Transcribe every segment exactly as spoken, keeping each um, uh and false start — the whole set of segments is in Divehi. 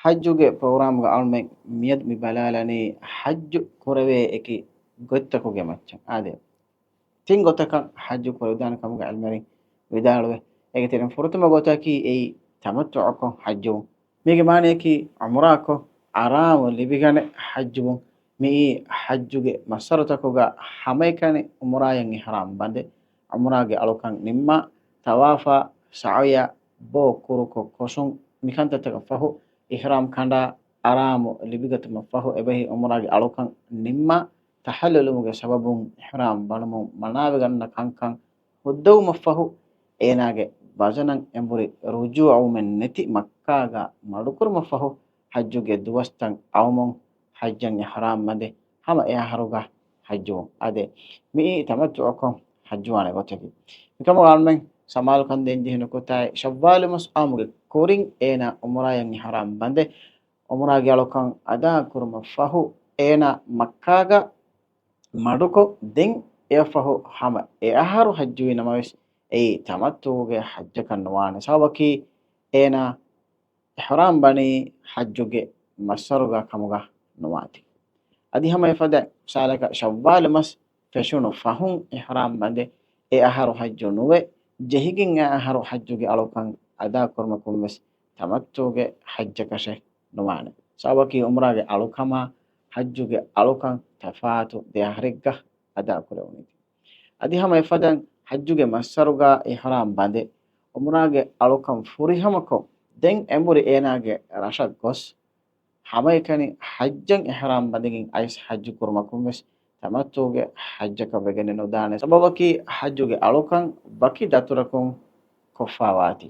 ޙައްޖުގެ ޕްރޮގްރާމްގަ އަޅުމެން މިއަދު މި ބަލާލަނީ ޙައްޖު ކުރެވޭ އެކި ގޮތްތަކުގެ މައްޗަށް. އާދެ، ތިން ގޮތަކަށް ޙައްޖު ކުރެވިދާނެ ކަމުގަ ޢިލްމުވެރިން ވިދާޅުވޭ. އޭގެ ތެރެއިން ފުރަތަމަ ގޮތަކީ އެއީ ތަމައްތުޢުކޮށް ޙައްޖުވުން. މީގެ މާނައަކީ ޢުމްރާކޮށް އަރާމު ލިބިގަނެ ޙައްޖުވުން. މިއީ ޙައްޖުގެ މައްސަރުތަކުގަ ހަމައެކަނި ޢުމްރާއަށް އިޙްރާމް ބަނދެ، ޢުމްރާގެ އަޅުކަން ނިންމާ، ޠަވާފާ، ސަޢުޔާ، ބޯ ކުރުކޮށް ކޮށުން، މިކަންތައްތަކަށް ފަހު އިޙްރާމް ކަނޑާ، އަރާމު ލިބިގަތުމަށް ފަހު އެބަހީ ޢުމްރާގެ އަޅުކަން ނިންމާ، ތަޙައްލުލުމުގެ ސަބަބުން އިޙްރާމް ބަނުމުން މަނާވެގަންނަ ކަންކަން ހުއްދަވުމަށްފަހު، އޭނާގެ ވަޒަނަށް އެނބުރި ރުޖޫޢަވުމެއް ނެތި މައްކާގަ މަޑުކުރުމަށްފަހު، ޙައްޖުގެ ދުވަސްތައް އައުމުން، ޙައްޖަށް އިޙްރާމް ބަނދެ، ހަމަ އެ އަހަރުގަ ޙައްޖުވުން. އާދެ، މިއީ ތަމައްތުޢުކޮށް ޙައްޖުވާނެ ގޮތަކީ. މިކަމުގަ އަޅުމެން ސަމާލުކަން ދޭންޖެހޭނެ ނުކުތާއެއް، ޝައްވާލު މަސް އައުމުގެ ކުރިން އޭނާ ޢުމްރާއަށް އިޙްރާމް ބަނދެ، ޢުމްރާގެ އަޅުކަން އަދާކުރުމަށްފަހު، އޭނާ މައްކާގަ މަޑުކޮށް، ދެން އެއަށްފަހު ހަމަ އެ އަހަރު ޙައްޖުވި ނަމަވެސް، އެއީ ތަމައްތުޢުގެ ޙައްޖަކަށް ނުވާނެ. ސަބަބަކީ، އޭނާ އިޙްރާމް ބަނީ ޙައްޖުގެ މައްސަރުގަ ކަމުގަ ނުވާތީ. އަދި ހަމަ އެފަދަ މިސާލަކަށް، ޝައްވާލު މަސް ފެށުނު ފަހުން އިޙްރާމް ބަނދެ، އެ އަހަރު ޙައްޖު ނުވެ، ޖެހިގެން އެ އަހަރު ޙައްޖުގެ އަޅުކަން އަދާކުރުމަކުން ވެސް ތަމައްތުޢުގެ ޙައްޖަކަށެއް ނުވާނެ. ސަބަބަކީ ޢުމްރާގެ އަޅުކަމާ ޙައްޖުގެ އަޅުކަން ތަފާތު ދެ އަހަރެއްގަ އަދާކުރެވުނީތީ. އަދި ހަމަ އެފަދައިން ޙައްޖުގެ މައްސަރުގަ އިޙްރާމް ބަނދެ، ޢުމްރާގެ އަޅުކަން ފުރިހަމަކޮށް، ދެން އެނބުރި އޭނާގެ ރަށަށް ގޮސް، ހަމައެކަނި ޙައްޖަށް އިޙްރާމް ބަނދެގެން އައިސް ޙައްޖު ކުރުމަކުން ވެސް ތަމައްތުޢުގެ ޙައްޖަކަށް ވެގެނެއް ނުދާނެ. ސަބަބަކީ ޙައްޖުގެ އަޅުކަން ވަކި ދަތުރަކުން ކޮށްފާވާތީ.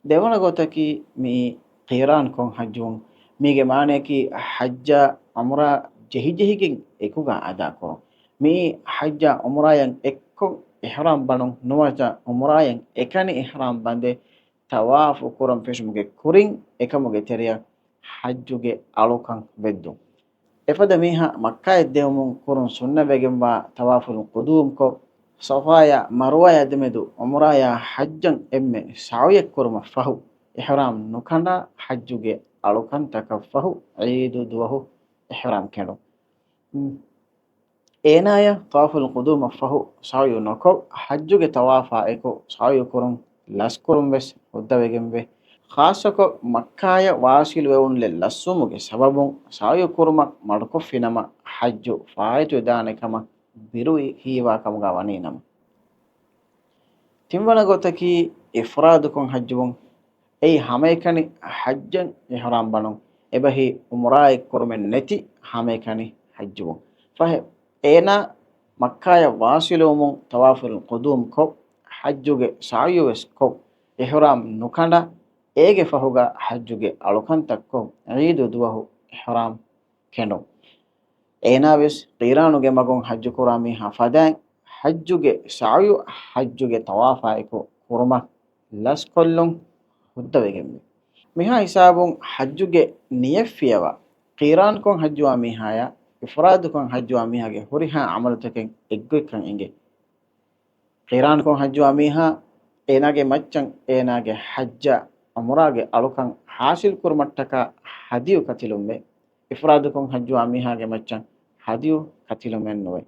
ދެވަނަ ގޮތަކީ މިއީ ޤިރާންކޮށް ޙައްޖުވުން. މީގެ މާނައަކީ ޙައްޖާ ޢުމްރާ ޖެހިޖެހިގެން އެކުގަ އަދާކުރުން. މިއީ ޙައްޖާ ޢުމްރާއަށް އެއްކޮށް އިޙްރާމް ބަނުން ނުވަތަ ޢުމްރާއަށް އެކަނި އިޙްރާމް ބަނދެ، ޠަވާފު ކުރަން ފެށުމުގެ ކުރިން އެކަމުގެ ތެރެއަށް ޙައްޖުގެ އަޅުކަން ވެއްދުން. އެފަދަ މީހާ މައްކާއަށް ދެވުމުން ކުރުން ސުންނަތްވެގެންވާ ޠަވާފުލް ޤުދޫމްކޮށް، ޞަފާޔާ މަރުވާޔާ ދެމެދު ޢުމްރާޔާ ޙައްޖަށް އެންމެ ސަޢުޔެއް ކުރުމަށް ފަހު، އިޙްރާމް ނުކަނޑާ ޙައްޖުގެ އަޅުކަންތަކަށް ފަހު ޢީދު ދުވަހު އިޙްރާމް ކެނޑުން. އޭނާޔަށް ޠަވާފުލް ޤުދޫމަށް ފަހު ސަޢުޔު ނުކޮށް، ޙައްޖުގެ ޠަވާފާ އެކު ސަޢުޔު ކުރުން ލަސްކުރުން ވެސް ހުއްދަވެގެންވޭ. ޚާއްޞަކޮށް، މައްކާޔަށް ވާޞިލުވެވުނުލެއް ލަސްވުމުގެ ސަބަބުން ސަޢުޔު ކުރުމަށް މަޑުކޮށްފިނަމަ، ޙައްޖު ފާއިތުވެދާނެ ކަމަށް ބިރުވި ހީވާ ކަމުގަ ވަނީ ނަމަ. ތިންވަނަ ގޮތަކީ އިފްރާދުކޮށް ޙައްޖުވުން. އެއީ ހަމައެކަނި ޙައްޖަށް އިޙްރާމް ބަނުން. އެބަހީ ޢުމްރާއެއް ކުރުމެއް ނެތި ހަމައެކަނި ޙައްޖުވުން. ފަހެ، އޭނާ މައްކާޔަށް ވާޞިލުވުމުން ޠަވާފުލް ޤުދޫމްކޮށް، ޙައްޖުގެ ސަޢުޔުވެސް ކޮށް، އިޙްރާމް ނުކަނޑާ، އޭގެ ފަހުގަ ޙައްޖުގެ އަޅުކަންތައްކޮށް، ޢީދު ދުވަހު އިޙްރާމް ކެނޑުން. އޭނާވެސް ޤިރާނުގެ މަގުން ޙައްޖު ކުރާ މީހާ ފަދައިން، ޙައްޖުގެ ސަޢުޔު ޙައްޖުގެ ޠަވާފާއެކު ކުރުމަށް ލަސްކޮށްލުން ހުއްދަވެގެންވޭ. މިހާ ހިސާބުން ޙައްޖުގެ ނިޔަތް ފިޔަވާ، ޤިރާންކޮށް ޙައްޖުވާ މީހާޔާ އިފްރާދުކޮށް ޙައްޖުވާ މީހާގެ ހުރިހާ ޢަމަލުތަކެއް އެއްގޮތްކަން އެނގޭ. ޤިރާންކޮށް ޙައްޖުވާ މީހާ، އޭނާގެ މައްޗަށް އޭނާގެ ޙައްޖާ ޢުމްރާގެ އަޅުކަން ޙާޞިލް ކުރުމަށްޓަކާ ހަދިޔު ކަތިލުންވޭ. އިފްރާދުކޮށް ޙައްޖުވާ މީހާގެ މައްޗަށް ހަދިޔު ކަތިލުމެއް ނުވޭ.